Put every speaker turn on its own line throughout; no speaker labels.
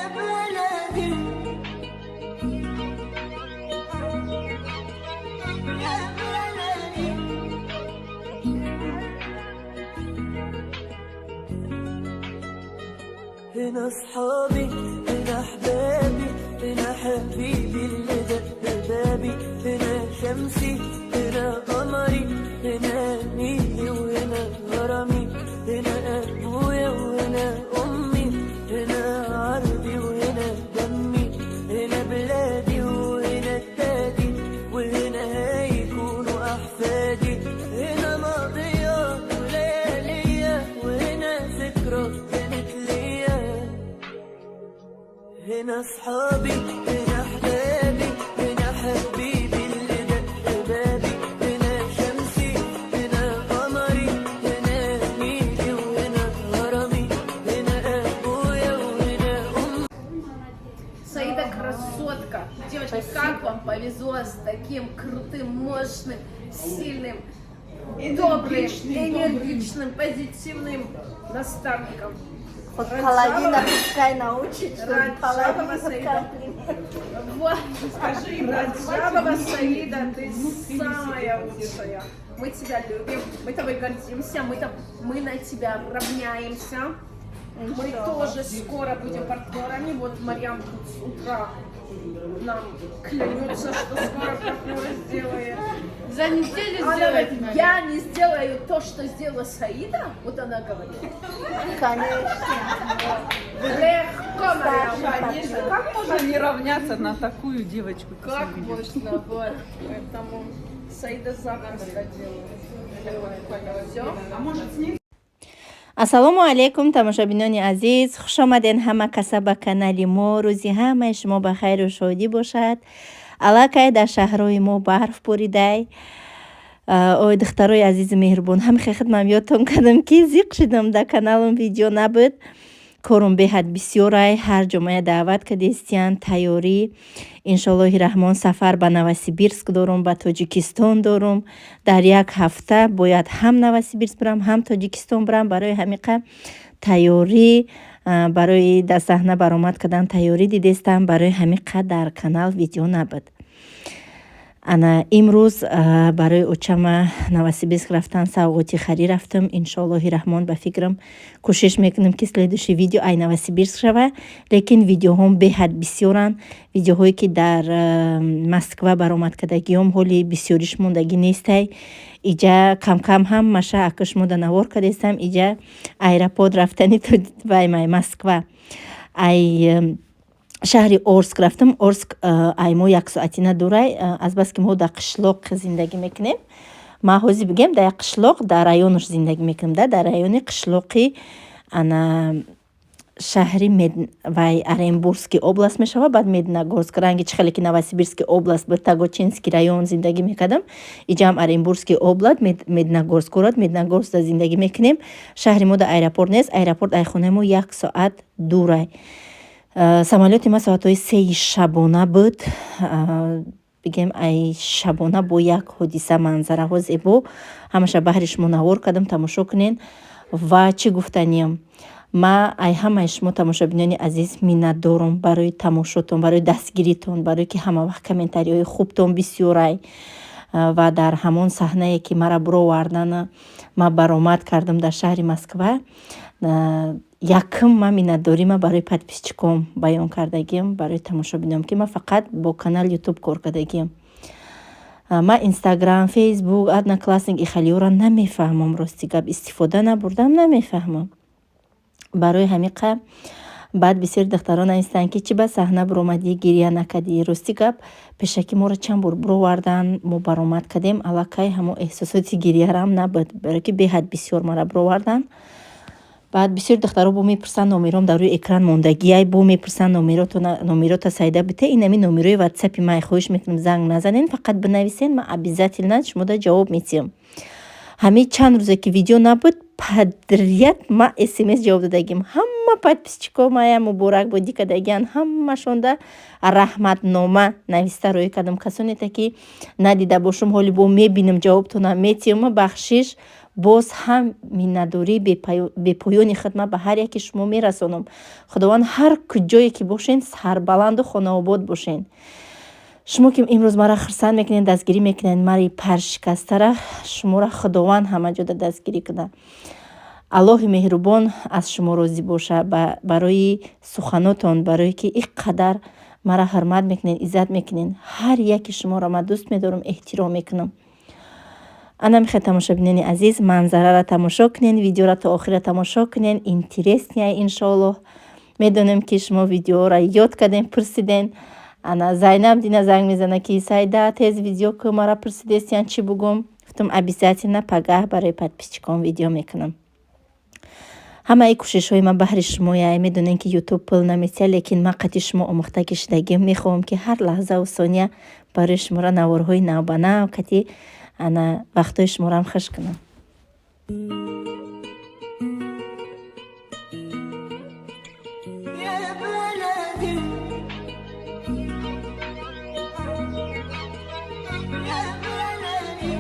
يا بلدي، يا بلدي. هنا اصحابي، هنا احبابي، هنا حبيبي اللي دق بابي، هنا شمسي، هنا قمري، هنا نيلي وهنا هرمي، هنا ابويا وهنا امي، هنا عربي وهنا دمي، هنا بلادي وهنا التادي، وهنا هيكونوا احفادي، هنا ماضية وليالية، وهنا ذكرى كانت ليا. هنا اصحابي، هنا احبابي، هنا حبيبي اللي دق بابي، هنا شمسي، هنا قمري، هنا نيلي وهنا هرمي، هنا ابويا وهنا امي.
Саида красотка. Девочки, как вам повезло с таким крутым, мощным, сильным, добрым, энергичным, позитивным наставником.
Хоть половина пускай научит, что
Раджабова
половина
Саида.
Комплимент.
Вот. Скажи, Раджабова Саида, ты самая лучшая. Мы тебя любим, мы тобой гордимся, мы на тебя равняемся. Мы тоже скоро будем партнерами. Вот Марьям тут с утра нам клянется, что скоро партнеры сделает.
За неделю
Она
сделать
говорит,
надо.
Я не сделаю то, что сделала Саида. Вот она говорит.
Конечно.
Легко, Марьям.
Конечно,
Как можно не равняться на такую девочку?
Как можно, вот. Поэтому Саида запросто делает. Все.
А может, с ней
Ассалому алайкум, тамошобинони азиз, хушомаден ҳама каса ба канали мо. Рӯзи ҳамаи шумо ба хайру шодӣ бошад. Аллакай дар шаҳрҳои мо барф боридай. Ой, духтарои азизу меҳрубон, ҳамихе хидмам ёдтон кардам, ки зиқ шудам, дар каналам видео набуд. Корум беҳад бисёрай, ҳар ҷо мая даъват кардестиян, тайёрӣ. Иншоаллоҳи раҳмон, сафар ба Новосибирск дорум, ба Тоҷикистон дорум. Дар як ҳафта бояд ҳам Новосибирск бирам, ҳам Тоҷикистон бирам. Барои ҳамиқа тайёрӣ, барои дар саҳна баромад кардан тайёрӣ дидестам. Барои ҳамиқа дар канал видео набуд. Ана имрӯз барои очама Новосибирск рафтан, савғоти харӣ рафтам. Иншоаллоҳи раҳмон, ба фикрам, кӯшиш мекунам, ки следующий видео ай Новосибирск шава, лекин видеоҳом беҳад бисёранд. Видеоҳое, ки дар Москва баромад кардагиём, ҳоли бисёриш мондагӣ нестай. Иҷа камкам ҳам маша ака шумо да навор кардестам. Иҷа аэропорт рафтани вай май Москва, ай шаҳри Орск рафтам. Орск ай мо як соатина дурай. Азбаски мо дар қишлоқ зиндагӣ мекунем, ман ҳозир бигем, дар як қишлоқ, дар районаш зиндагӣ мекунем, да дар райони қишлоқи ана шаҳри вай Оренбургский область мешавад, баъд Медногорск. Ранги чӣ хеле ки Новосибирский область буд, Тогучинский район зиндагӣ мекардам, иҷаам Оренбургский область, Медногорск, город Медногорскда зиндагӣ мекунем. Шаҳри мо дар аэропорт нест, аэропорт ай хонаи мо як соат дурай. Самолёти ма соатҳои 3-и шабона буд. Бигем, ай шабона бо як ҳодиса, манзараҳо зебо, ҳамаша баҳри шумо навор кардам, тамошо кунен. Ва чӣ гуфтаниям: ма ай ҳамаи шумо, тамошобинони азиз, миннатдорум барои тамошотон, барои дастгиритон, барое ки ҳама вақт комментариҳои хубтон бисёрай. Ва дар ҳамон саҳнае, ки мара буровардан, ма баромад кардам дар шаҳри Москва, якум ма миннатдорима барои подписчиком баён кардагиам, барои тамошобинам, ки ман фақат бо канал Ютуб кор кардагиам. Ман Инстаграм, Фейсбук, Одноклассник ихалиёро намефаҳмам, рости гап, истифода набурдам, намефаҳмам. Барои ҳамиқа баъд бисёри духтарон навистанд, ки чӣ ба саҳна буромадӣ, гиря накардӣ. Рости гап, пешакӣ моро чанд бор буровардан, мо баромад кардем, аллакай ҳамон эҳсосоти гирьярам набуд, барое ки беҳад бисёр мара буровардан. Баъд бисёри духтаро бо мепурсанд, номером дар рӯи экран мондагиай, бо мепурсанд: «Номерота, Сайда, бите». Инами номерои Ватсапи май, хоҳиш мекунам, занг назанен, фақат бинависен, ман обязательно шумода ҷавоб медиҳам. Ҳамин чанд рӯзе ки видео набуд, подряд ма смс ҷавоб додагим. Ҳама подписчико мая муборакбодӣ кардагиян, ҳамашонда раҳматнома нависта рӯй кардам. Касонете ки надида бошум, ҳоли бо мебинам, ҷавобтонам метиҳам. Бахшиш. Боз ҳам миннатдории бепоёни хидмат ба ҳар яки шумо мерасонам. Худованд ҳар куҷое ки бошен, сарбаланду хонаобод бошен. Шумо ки имрӯз маро хурсанд мекунед, дастгирӣ мекунед, мари паршикастара шуморо Худованд ҳамаҷода дастгирӣ кунад. Аллоҳи меҳрубон аз шумо розӣ боша барои суханотон, барое ки ин қадар маро ҳурмат мекунед, иззат мекунед. Ҳар яки шуморо ман дӯст медорам, эҳтиром мекунам. Ана мехоҳед, тамошобинони азиз, манзараро тамошо кунед, видеоро то охира тамошо кунед. Интересный, иншоаллоҳ. Медонем, ки шумо видеоро ёд кардем, пурсиден. Ана Зайнаб дина занг мезана, ки Сайда, тез видео ку, мара пурсидестиян, чӣ бугум? Гуфтам, обязательно пагаҳ барои подписчикон видео мекунам. Ҳамаи кӯшишҳои ман баҳри шумоя. Медонем, ки Ютуб пул наметиҳад, лекин ман қати шумо омӯхта кишидагим. Мехоҳам, ки ҳар лаҳзаву сония барои шуморо наворҳои навбанав кати ана вақтҳои шуморо хуш кунам.
يا بلدي، يا بلدي،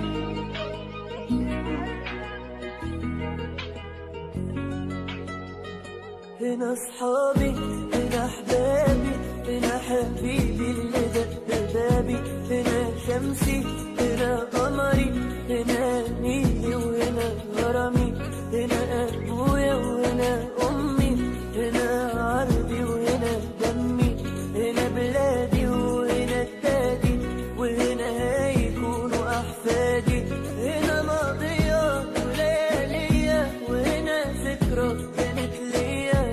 هنا اصحابي، هنا احبابي، هنا حبيبي اللي دق بابي، هنا شمسي، هنا قمري، هنا نيلي وهنا غرامي، هنا ابويا وهنا امي، هنا عرضي وهنا دمي، هنا بلادي وهنا جدادي، وهنا هيكونوا احفادي، هنا ماضية وليالية، وهنا ذكرى كانت ليا،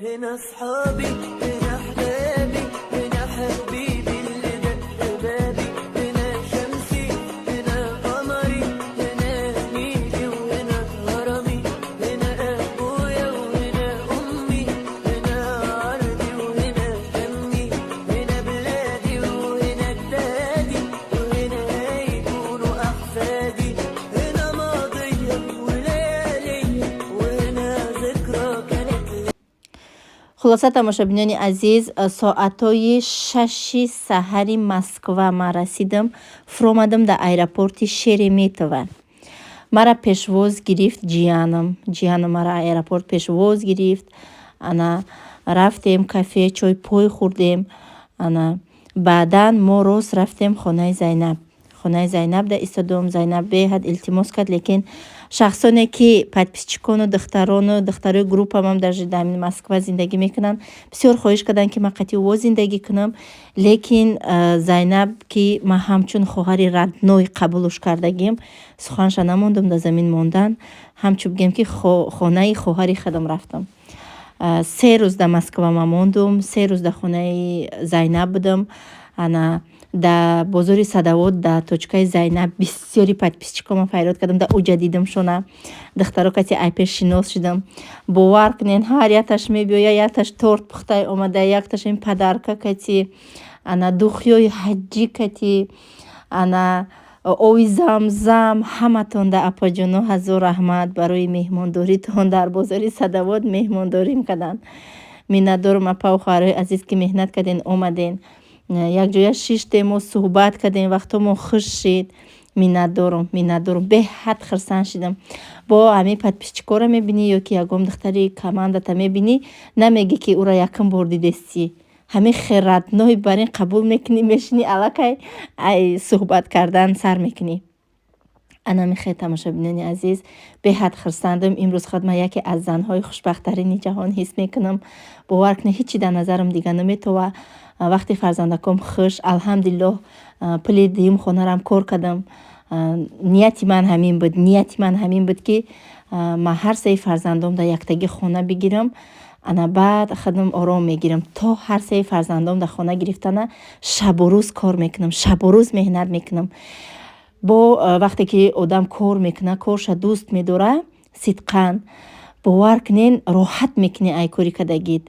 هنا اصحابي، هنا احبابي، هنا حبيبي اللي دق بابي، هنا شمسي، هنا قمري، هنا نيلي وهنا هرمي، هنا ابويا وهنا امي، هنا عرضي وهنا دمي، هنا بلادي وهنا جدادي، وهنا هيكونوا احفادي، هنا ماضية وليالية، وهنا ذكرى كانت ليا.
Хулоса, тамошобинони азиз, соатҳои 6-и саҳари Москва ман расидам, фуромадам дар аэропорти Шереметьево. Мара пешвоз гирифт ҷиянам. Ҷиянам мара аэропорт пешвоз гирифт. Ана рафтем кафе, чой пой хӯрдем. Ана баъдан мо рост рафтем хонаи Зайнаб. Хонаи Зайнаб да истодум. Зайнаб беҳад илтимос кард, лекин шахсоне ки подписчикону духтарону духтарои группамам даже дар Москва зиндагӣ мекунанд, бисёр хоҳиш карданд, ки ман қати ӯ зиндагӣ кунам, лекин Зайнаб, ки ман ҳамчун хоҳари родной қабулуш кардагим, суханша намондум, дар замин мондан, ҳамчун бигем, ки хонаи хоҳари худам рафтам. 3 рӯз дар Москва ман мондум, 3 рӯз дар хонаи Зайнаб будам. Ана дар бозори Садовод, дар точкаи Зайнаб бисёри подписчикома файрод кардам, дар уҷа дидамшона. Духтаро кати айпеш шинос шудам. Бовар кунед, ҳар якташ мебиёя, якташ торт пухтай омада, якташ ин подарка кати, ана духиёи ҳаҷҷӣ кати, ана ови замзам. Ҳаматонда, апаҷоно, ҳазор раҳмат барои меҳмондоритон. Дар бозори Садовод меҳмондорим карданд. Миннатдорам, апаву хоҳарои азиз, ки меҳнат карден, омаден, якҷоя шиштему суҳбат кардем, вақтҳомон хуш шид. Миннатдорам, миннатдорам, беҳад хурсанд шидам. Бо ҳамин подписчикоро мебинӣ ё ки ягон духтари командата мебинӣ, намегӣ, ки ӯро якум бор дидестӣ. Ҳамин хел родной бар ин қабул мекунӣ, мешинӣ, аллакай ай суҳбат кардан сар мекунӣ. Ана мехел, тамошобинони азиз, беҳад хурсандам. Имрӯз худ ман яке аз занҳои хушбахттарини ҷаҳон ҳис мекунам. Бовар кунед, ҳечи дар назарам дига наметова. Вақте фарзандаком хуш, алҳамдулиллоҳ, пули дуюм хонарам кор кардам. Нияти ман ҳамин буд, нияти ман ҳамин буд, ки ман ҳар сеи фарзандом дар яктагӣ хона бигирам, ана баъд худам ором мегирам. То ҳар сеи фарзандом дар хона гирифтана шабу рӯз кор мекунам, шабу рӯз меҳнат мекунам. Бо вақте ки одам кор мекунад, корша дӯст медорад сидқан, бовар кунен, роҳат мекунӣ ай кори кардагит.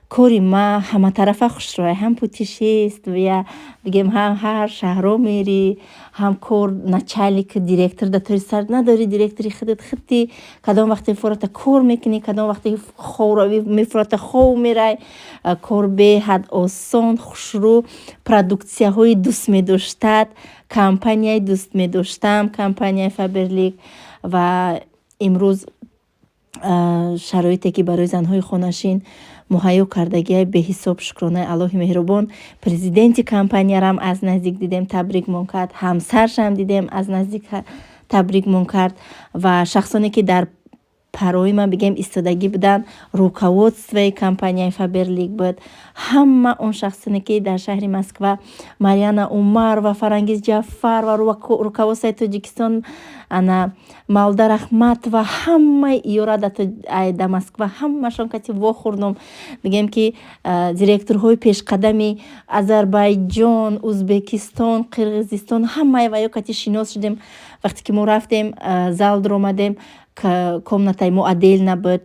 Кори ма ҳаматарафа хушрӯй, ҳам путешествия бигем, ҳам ҳар шаҳрҳо мерӣ, ҳам кор, начальник, директор да тори сар надорӣ, директори худат худти. Кадом вақте фурата, кор мекунӣ, кадом вақте ховравӣ мефурата, хов мерай. Кор беҳад осон, хушрӯ, продуксияҳои дӯст медоштад, компанияи дӯст медоштам, компанияи Фаберлик. Ва имрӯз шароите, ки барои занҳои хонашин муҳайё кардагиай, беҳисоб шукронаи Аллоҳи меҳрубон. Президенти компаниярам аз наздик дидем, табрикмон кард, ҳамсаршам дидем аз наздик, табрикмон кард. Ва шахсоне, ки дар парои ман, бигем, истодагӣ буданд, руководствои компанияи Фаберлик буд, ҳама он шахсоне, ки дар шаҳри Москва, Марьяна Умарова, Фарангиз Ҷаффар ва руководствои Тоҷикистон, ана Малда Раҳматова, ҳамаи иёра да Москва ҳамашон кати вохӯрдум. Бигем, ки директорҳои пешқадами Озарбайҷон, Узбекистон, Қирғизистон, ҳамаи ваё кати шинос шудем. Вақте ки мо рафтем, зал дуромадем, комнатаи мо отдельно буд.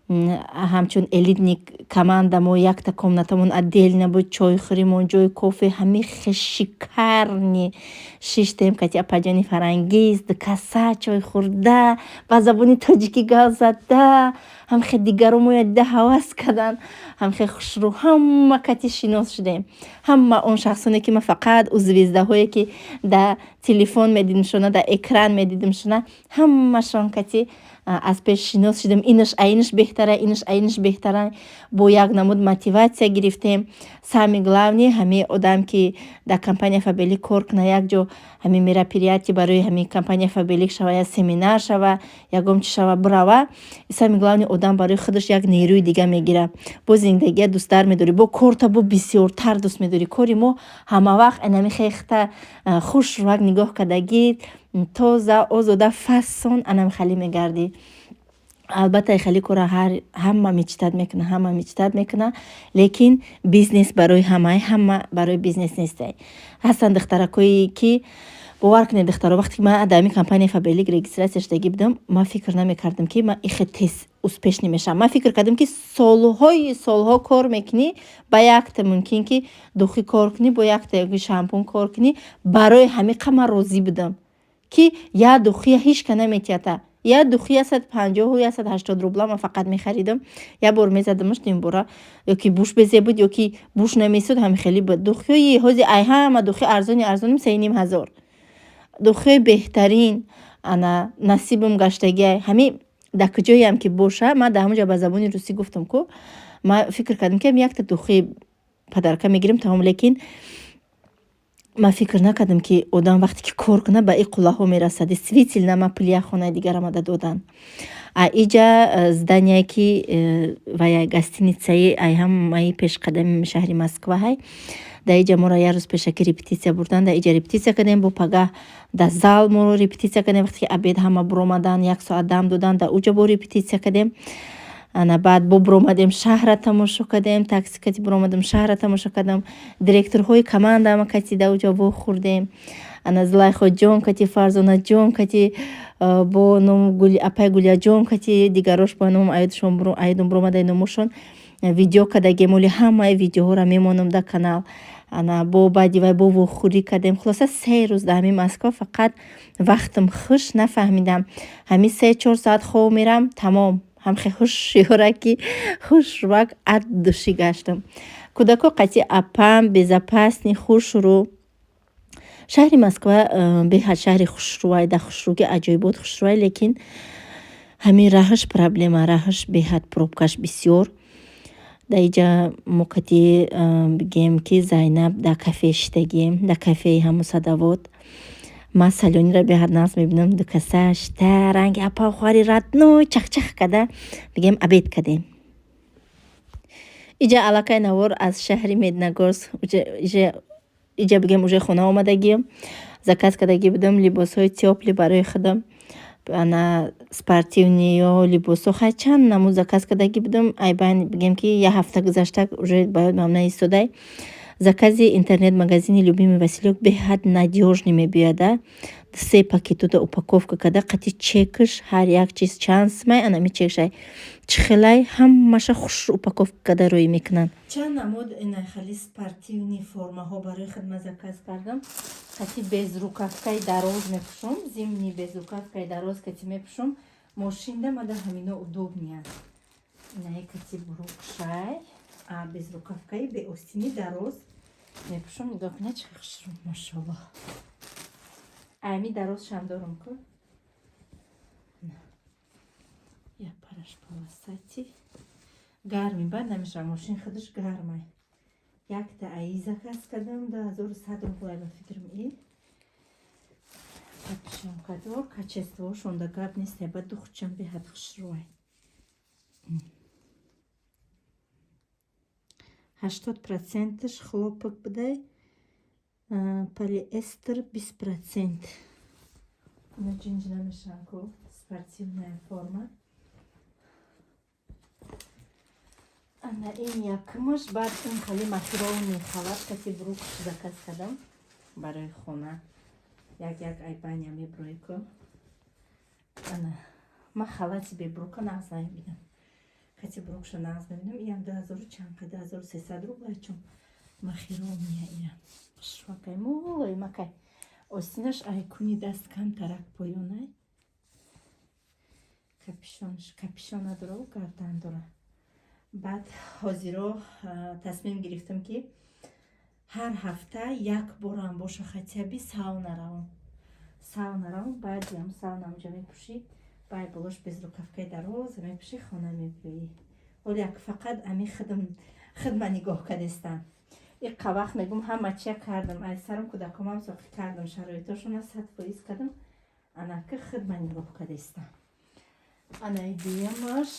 Ҳамчун элитный команда мо якта комнатамон отдельно буд, чойхӯримон, ҷои кофе, ҳамин хел шикарный шиштем кати апаҷони Фарангиз, дукаса чой хӯрда, ба забони тоҷикӣ гап зада, ҳамхел дигаро моя дида ҳавас карданд, ҳамхел хушрӯ, ҳама кати шинос шудем. Ҳама он шахсоне, ки ман фақат ӯ звездаҳое, ки дар телефон медидимшона, дар экран медидимшона, ҳамашон кати аз пеш шинос шудем. Инаш аинаш беҳтара, инаш аинаш беҳтара, бо як намуд мотиватсия гирифтем. Самый главный, ҳамин одам, ки дар компания Фаберлик кор куна, як ҷо ҳамин мероприятие барои ҳамин компания Фаберлик шава, я семинар шава, ягон чи шава, бирава, самый главный, одам барои худаш як нерӯи дига мегирад, бо зиндагия дӯсттар медорӣ, бо корта бо бисёртар дӯст медорӣ. Кори мо ҳамавақт инами хехта хушрӯак нигоҳ кардагӣ, тоза, озода, фасон, анам хеле мегардӣ. Албатта, хеле кора ҳама мечтать мекуна, ҳама мечтать мекуна, лекин бизнес барои ҳамаи, ҳама барои бизнес нестай. Ҳастанд духтаракое, ки, бовар кунед, духтаро, вақте ки ман дар ҳамин компанияи Фаберлик регистрация шудагӣ будам, ман фикр намекардам, ки ман ихе тез успешный мешавам. Ман фикр кардам, ки солҳои солҳо кор мекунӣ, ба якта мумкин, ки духи кор кунӣ, бо якта шампун кор кунӣ. Барои ҳамиқа ман розӣ будам, ки як духия ҳичка наметиҳата. Як духи 150-у 180 рубла ман фақат мехаридам, як бор мезадамаш, димбора ёки буш безе буд, ёки буш намесуд, ҳами хеле буд. Духиҳои ҳози ай ҳама духи арзони арзоним 3500, духиҳои беҳтарин ана насибам гаштагиай. Ҳами дар куҷоям ки боша, ман дар ҳамонҷо ба забони русӣ гуфтам ку, ман фикр кардам, ки якта духи подарка мегирем, тамом. Лекин ман фикр накардам, ки одам вақте ки кор кунад, ба ин қуллаҳо мерасад. Действительно, ман пули як хонаи дигарам ада додан. А иҷа здание, ки вая гостиницаи ай ҳамаи пешқадами шаҳри Москва ҳай. Дар иҷа моро як рӯз пешакӣ репетитсия бурдан, дар иҷа репетитсия кардем, бо пагаҳ дар зал моро репетитсия кардем. Вақте ки обед ҳама буромадан, як соат дам додан, дар уҷа бо репетитсия кардем. Ана баъд бо буромадем, шаҳра тамошо кардем, такси кати буромадем, шаҳра тамошо кардам, директорҳои командаама кати дар уҷа вохӯрдем. Ана Зулайхоҷон кати, Фарзонаҷон кати, бо ном апай Гулияҷон кати, дигарош бо ном аёдум буромадаи номошон, видео кардагем, оли ҳамаи видеоҳоро мемонам дар канал. Ана бо баъди вай бо вохӯрӣ кардем. Хулоса, 3 рӯз дар ҳамин Москва фақат вақтам хуш нафаҳмидам. Ҳамин 3-4 соат хоб мерам, тамом. Ҳамхе ҳушёра, ки хушрӯак от души гаштам. Кӯдако қати апам безопасный, хушрӯ. Шаҳри Москва беҳад шаҳри хушрӯай, дар хушрӯги аҷоибот хушрӯай, лекин ҳамин раҳаш проблема, раҳаш беҳад пробкаш бисёр. Дар иҷа мо кати, бигем, ки Зайнаб дар кафе шиштагием, дар кафеи ҳамун Садовод. Ман салёниро беҳад нағз мебинам. Дукаса шита, ранги апа хоҳари родной, чахчах карда, бигем, обед кардем. Иҷа аллакай навор аз шаҳри Медногорск. Иҷа, бигем, уже хона омадагием. Заказ кардагӣ будам либосҳои тёплый барои худам, ана спортивныйё либосҳо, хай чанд намуд заказ кардагӣ будам. Айбайн, бигем, ки як ҳафта гузашта, уже ба ёдам наистодай. Закази интернет-магазини «Любимый Василек» беҳад надёжный мебиёяда. Се пакетуда упаковка карда, қати чекш, ҳар як чиз чанд сумай, анами чекшай чӣ хелай, ҳамаша хушрӯ упаковка карда рӯй мекунанд. Чанд намуд ина хали спортивный формаҳо барои хидмат заказ кардам. Қати безрукавкаи дароз мепӯшум, зимний безрукавкаи дароз кати мепӯшум. Мошинда мада ҳамино удобный аст. Инаи кати брюкшай, а безрукавкаи беостини дароз мепӯшум. Нигоҳ кунед, чӣ хушрӯ, машоаллоҳ. Ами дарозшам дорум ку. Я параш полосатый. Гарми бад намешавад, мошин худаш гармай. Якта аи заказ кардам, 2100 рублай ба фикрам и. Капюшонкадор, качествошонда гап нест, ба духчам беҳад хушрӯай. 80%ш хлопок будай, полиэстер 20%. Ина ҷинҷ намешаванд ку, спортивная форма. Ана ин якумаш, баъд ин хали махировни халат кати брюкш заказ кардам барои хона. Як як айбаня меброи ку. Ана ман халати бебрюка нағз намебинам. Кати брюкша нағз мебинам. Иам 2000 чанд, 2300 рубла, чун махировния ира. Хушрӯакай, мулоимакай. Остинаш айкуни даст камтарак поёнай. Капюшонш капюшон надора, гардан дора. Баъд ҳозиро тасмим гирифтам, ки ҳар ҳафта як борам боша хотя бы сауна равам. Сауна равам, баъдиам сауна онҷа мепӯшӣ, баъд болош безрукавкаи дароз мепӯшӣ, хона мебиёӣ. Ҳоло як фақат ами худам хидма нигоҳ кардестам. Иқа вақт мегум ҳама чия кардам, ай сарам кӯдакомам соқӣ кардам, шароитошона 100% кардам, анака хидма нигоҳ кардестам. Анаи дуюмаш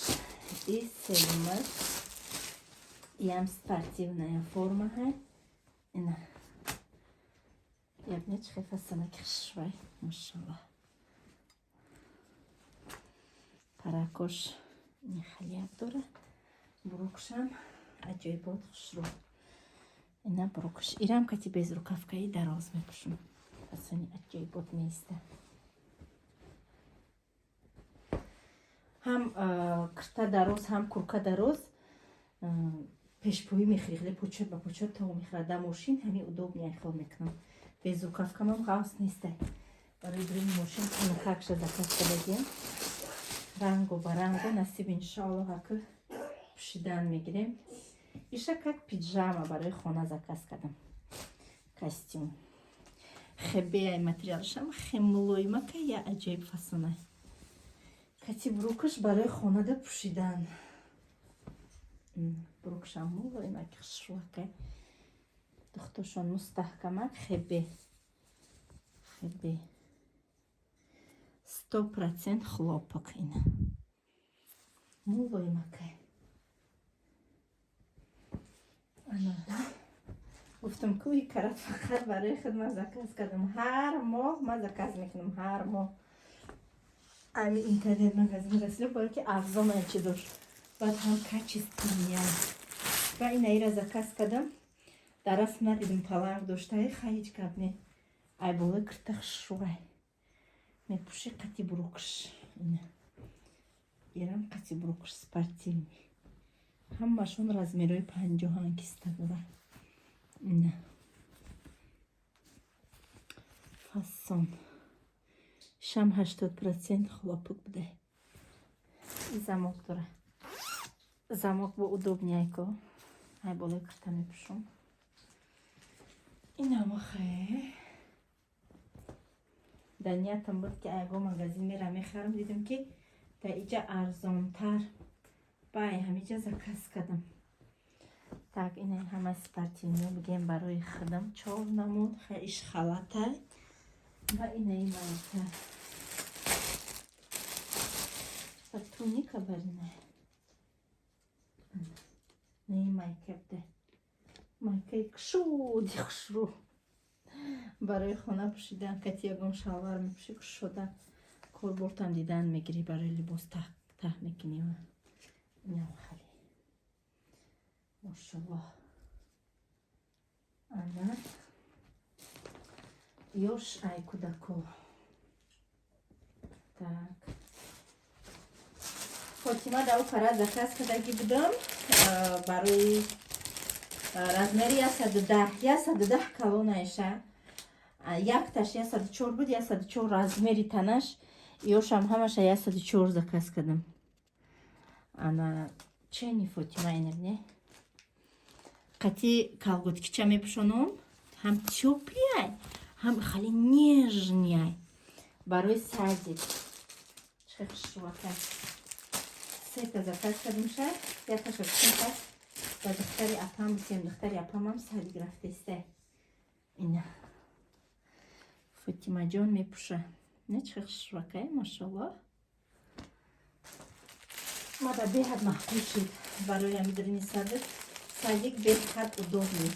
и сеюмаш иам спортивная форма ҳай. Ина ябне чӣ хел фасонаки хушрӯай, машаллоҳ. Паракош нихалияк дора, брюкшам аҷоибот хушрӯ. Ина брюкш, ирам кати безрукавкаи дароз мепӯшум, фасони аҷоибот меиста. Ҳам кирта дароз, ҳам курка дароз пешпоӣ мехӯри, хеле почот ба почот то мехӯрад. Дар мошин ҳами удобный хел мекунам. Безрукавкамам ғафс нестай. Барои дуруни мошин тунукакша заказ кардагиям. Ранго ба ранго насиб иншоаллоҳ ака пӯшидан мегирем. Иша как пиджама барои хона заказ кардам. Костюм. Хебеяй материалшам хе мулоимака, я аҷоиб фасонай. Кати брюкаш барои хонада пӯшидан. Брюкшам мулоимаки хушрӯакай. Духтошон мустаҳкамак, хебе. Хебе. 100% хлопок ина. Мулоимакай. Ана. Гуфтам ку и карат фақат барои хидмат заказ кардам. Ҳар моҳ ман заказ мекунам, ҳар моҳ. Ами интернет магазин расида, барои ки арзон чи дошт. Баъд ҳам качественный. Ва инаира заказ кардам. Дар расм надидим паланг доштаи, хай ҳеҷ гап не. Ай болои кирта хушрӯай. Мепӯши қати брюкш. Ина. Ирам қати брюкш спортивный. Ҳамашон размерҳои 50-ан киста дора. Ина. Фасон. Шам 80% хлопок будай. Замок дора. Замок бо удобный ко. Ай болои кирта мепӯшум. Инама хе. Дар ниятам буд, ки айго магазин мерам мехарам, дидам, ки дар иҷа арзонтар. Бай ҳамиҷа заказ кардам. Так, ина ҳама спортивный бигем барои худам чор намуд, хай иш халатай ва инаи майка. Ва туника барина. Наи майка буде. Майкаи кушоди хушрӯ. Барои хона пӯшидан, кати ягон шалвар мепӯшӣ, кушода корбортам дидан мегирӣ, барои либос таҳ таҳ мекунӣ. Инам хали. Машаллоҳ. Ана. Ёш ай кӯдако. Так, Фотима да упара заказ кардагӣ будам барои размери 110, 110 калонаиша. Якташ 104 буд, 104 размери танаш. Ёшам ҳамаша 104 заказ кардам. Ана чени Фотима инабне. Қати колготкича мепӯшонам, ҳам тёплый, ҳам хеле нежный барои садик. Чӣ хушрӯака! Сета заказ кардимша, якташа пас ба духтари апам бисем. Духтари апамам садик рафтеста. Ина Фотимаҷон мепӯша. Не, чӣ хушрӯакай, машаллоҳ! Мада беҳад маъқул шуд. Барои ҳами дарини садик беҳад удобный.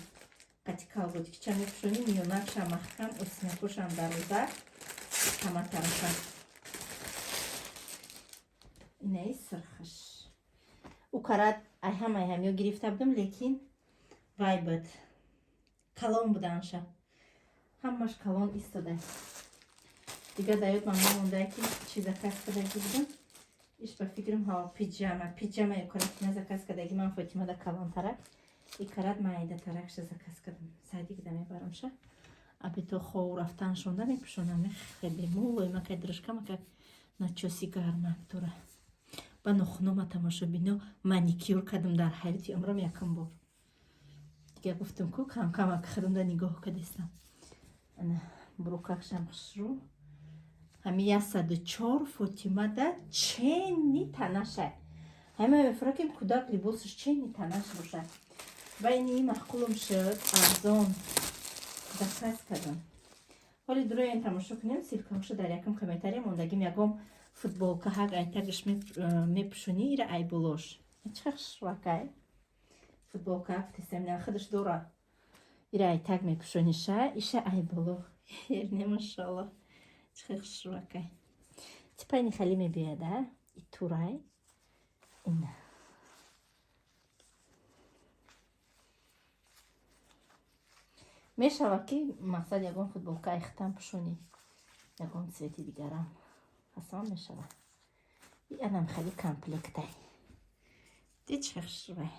Қати колготкича мепӯшонӣ, миёнакшам маҳкам, осинакошам дароза, ҳама тарафа. Инаи сирхаш. Ӯ карат ай ҳамаи ҳамё гирифта будам, лекин вай буд, калон буданша, ҳамаш калон истода. Дигар дар ёд ман намонда, ки чӣ заказ кардагӣ будам. Иш ба фикрам, ҳа, пиҷама. Пиҷама каратина заказ кардаги ман Фотимада, калонтарак. И карат майдатаракша заказ кардам, садикда мебарамша. Абито хов рафтан шонда мепӯшонам. Хеле мулоимакай, дрожкамака, начоси гарма тура. Ба нохунума, тамошобино, маникюр кардам дар ҳаёти умрам якум бор. Дигар гуфтам ку, камкамак худамда нигоҳ кардистам. Ана брукакшам хушрӯ. Ҳами 104 Фотимада чени танашай. Ҳама мефура, ки кӯдак либосаш чени танаш бошад. Ва ини маъқулум шуд, арзон заказ кардам. Ҳоли дуроен тамошо кунем, ссылкаҳоша дар якум комментария мондагим. Ягом футболка ҳак айтагаш мепӯшонӣ, ира айболош. Чӣ хушрӯакай! Футболка тестамина худаш дора. Ира айтаг мепӯшониша, иша айболо. Ерне, машалло, чӣ хушрӯакай! Типа ини хеле мебиёяд, а и турай ина. Мешавад, ки мақсад ягон футболка айхтан пӯшонӣ, ягон цвети дигарам асон мешавад. И анам хеле комплектай. Ди, чӣ хушрӯай!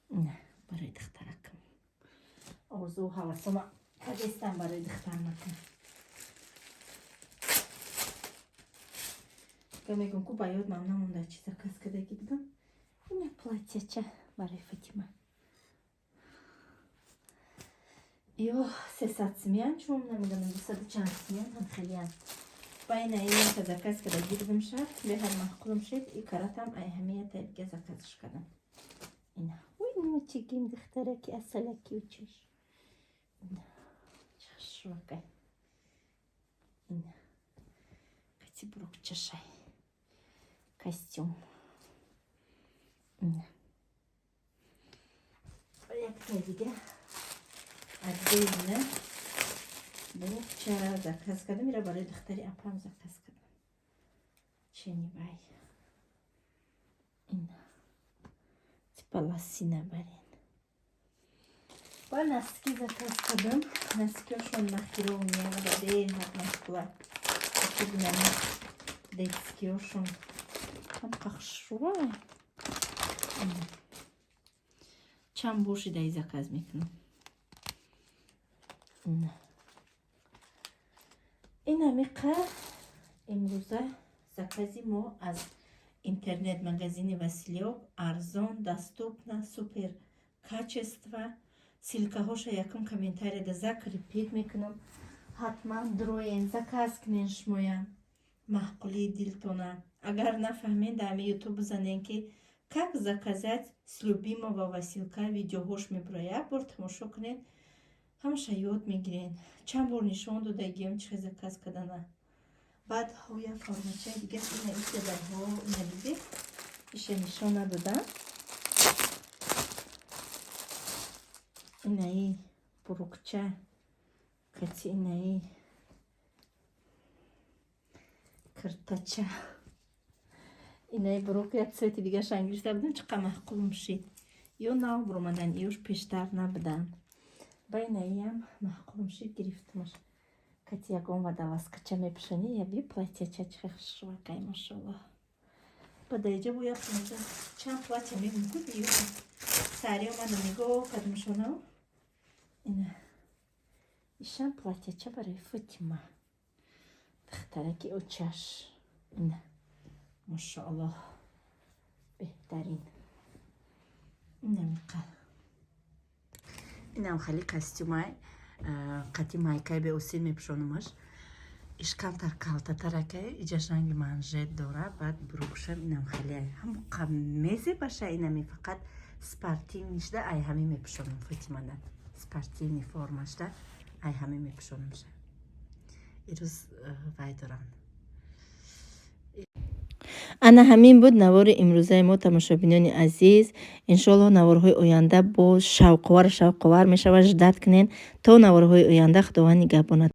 Ина барои духтаракам орзуу ҳавасома кардестам, барои духтармакам. Га мегӯм ку, ба ёд мам намонда, чи заказ кардагӣ будам. Ина платьяча барои Фатима. Ё 300 симян, чун намедонам, дусаду чанд симян ҳам хелиян. Ба ина ията заказ кардагӣ будам ша, беҳад маъқулум шуд. И каратам ай ҳамията дига заказш кардам. Ина ой, ночигим, духтараки асалаки учиш. Ина чӣ хушрӯакай! Ина кати брукчашай, костюм. Ина яктай дига отдельно брукча заказ кардам. Ира барои духтари апам заказ кардам. Чени вай ина, типа лосина барин. Ба носки заказ кардам. Носкиошон нахиро меомада, беҳад маъқула. Бинами детскиошон ҳам хушрӯай. Чанд бор шидаи заказ мекунам. Ин ҳамиқа имрӯза закази мо аз интернет-магазини Василёк. Арзон, доступно, супер качество. Ссылкаҳоша якум комментарияда закрепить мекунам. Ҳатман дроен, заказ кунен шумоям маъқулии дилтона. Агар нафаҳмед, дар ҳами Ютуб бизанен, ки «как заказать с любимого Василка», видеоҳош мебурояд. Як бор тамошо кунед, ҳамаша ёд мегирен. Чанд бор нишон додагиам, чӣ хел заказ кардана. Баъд ҳоя формачаи дига ина иседаҳо. Ина диди, иша нишон надодам. Инаи бурукча кати инаи киртача. Инаи бурук як цвети дигарашам гирифта будам, чӣ қадр маъқулум шид. Ё нав буромадан, ёш пештар набуданд. Ба инаиам маъқулум шид, гирифтамаш. Кати ягон водолазкача мепӯшонӣ, яби платьяча чихе хушрӯакай, машоаллоҳ. Ба даиҷа бо як чанд платья мебинӣ ку, биё. Сари омадам, нигоҳ кардамшонам. Ина. Ишам платьяча барои Фотима. Духтараки очаш. Ина. Машоаллоҳ. Беҳтарин. Инамиқа. Инам хали костюмай. Қати майкай беосин мепӯшонамаш. Иш камтар калтатаракай, иҷаш ранги манжет дора, баъд брюкшам инам халиай. Ҳамоқа мезебаша инами, фақат спортивныйшда ай ҳами мепӯшонам Фотимада. Спортивный формашда ай ҳами мепӯшонамша. Ирӯз вай дорам. Ана ҳамин буд навори имрӯзаи мо, тамошобинони азиз. Иншоаллоҳ, наворҳои оянда боз шавқовару шавқовар мешавад. Ждать кунед то наворҳои оянда. Худованд нигаҳбонат.